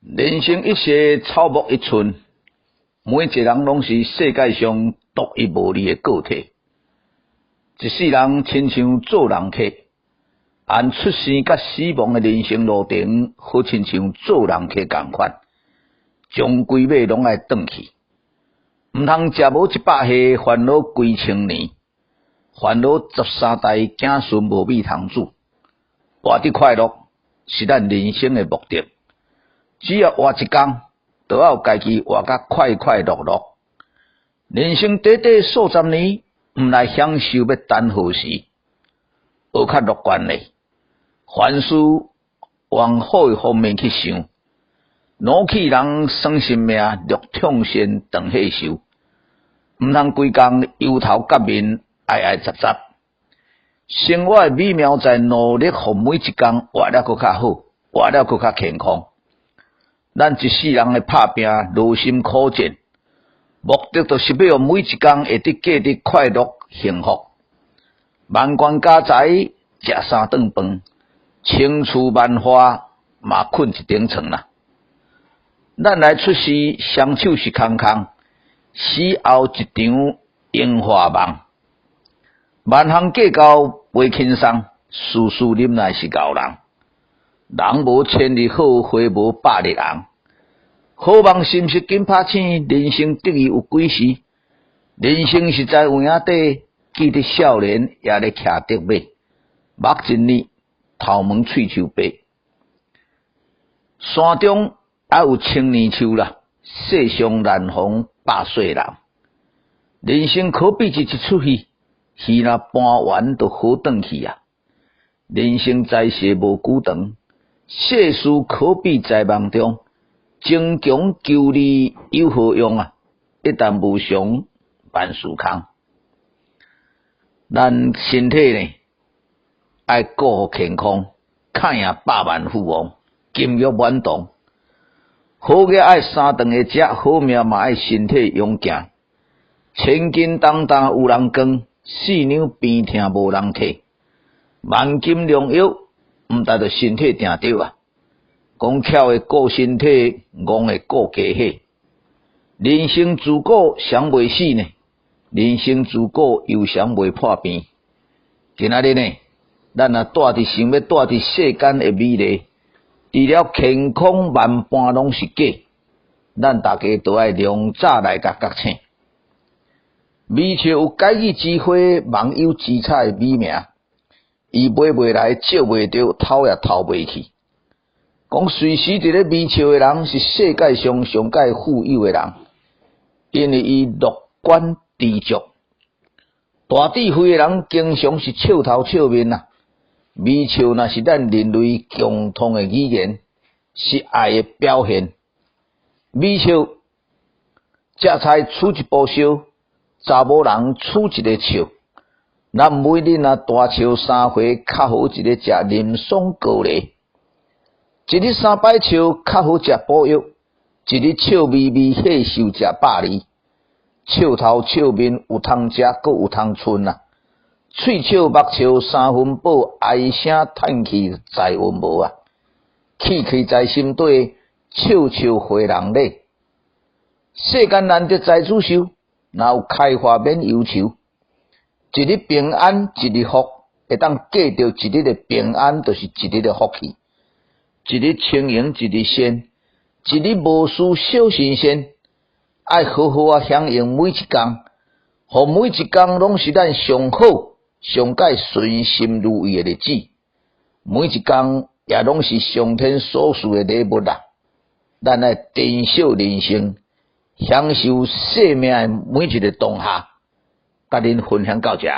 人生一世，草木一寸，每一個人攏是世界上獨一無二的個體。一世人親像做人客，按出生佮死亡的人生路程，好親像做人客仝款，終歸尾攏愛轉去。毋通食無100歲，煩惱幾千年，煩惱13代子孫無米通煮。活得快樂是咱人生的目的。只要活一工，就愛予家己活甲快快樂樂。人生短短數十年，毋來享受欲等何時？學較樂觀咧，凡事往好的方面去想。勞氣人耍性命，著痛善長歲壽。毋通規工憂頭結面，哀哀雜雜。生活的美妙在努力，予每一工活了閣較好，活了閣較健康。咱一世人的拍拚，勞心苦戰，目的就是欲予每一工會得過得快樂幸福。萬貫家財，食三頓飯，千厝萬戶嘛睏一頂床啦。咱來出世，雙手是空空，死後一場榮華夢。萬項計較袂輕鬆，事事忍耐是𠢕人。人無千日好，花無百日紅。好夢是毋是緊拍醒？人生得意有幾時？人生實在有影短，記得少年猶咧騎竹馬，目一睨，頭毛喙鬚白。山中猶有千年樹啦，世上難逢百歲人。人生可比是一齣戲，戲若搬完就好轉去啊。人生在世無久長，世事可比在夢中，爭強求利有何用啊？一旦無常，萬事空。咱身體呢，愛顧好健康，較贏百萬富翁，金玉滿堂。好嘢愛三頓的食，好命嘛愛身體勇健。千斤重擔有人扛，四兩病痛無人替。萬金良藥，毋但著身體定著啊！講巧的顧身體，戇的顧家伙。人生自古誰袂死呢？人生自古又誰袂破病？今仔日呢，咱若蹛佇想欲蹛佇世間的美麗，除了健康萬般攏是假，咱大家都愛良早來共覺醒。微笑有解語之花，網友之彩的美名，伊買袂來，借袂著，偷也偷袂去。講隨時佇咧微笑的人，是世界上上蓋富有的人，因為伊樂觀知足。大智慧的人經常是笑頭笑面啊。微笑若是咱人類共通的語言，是愛的表現。微笑，食菜取一步燒，查某人取一个笑。咱每日若大笑三回，較好一日食啉爽高梨。一日三擺笑，較好食補藥。一日笑眯眯，歲壽食百二。笑頭笑面有通食，閣有通賰啊！喙笑目笑三分飽，唉聲嘆氣在溫無啊！氣氣在心底，笑笑回人禮。世間難得才子壽，若有開花免憂愁。一日平安，一日福，會當過著一日的平安，就是一日的福氣。一日清閒，一日仙；一日無事，小神仙。愛好好仔享用每一工，予每一工攏是咱上好、上蓋順心如意的日子。每一工也攏是上天所賜的禮物啦。咱愛珍惜人生，享受生命的每一个當下。佮恁分享到遮。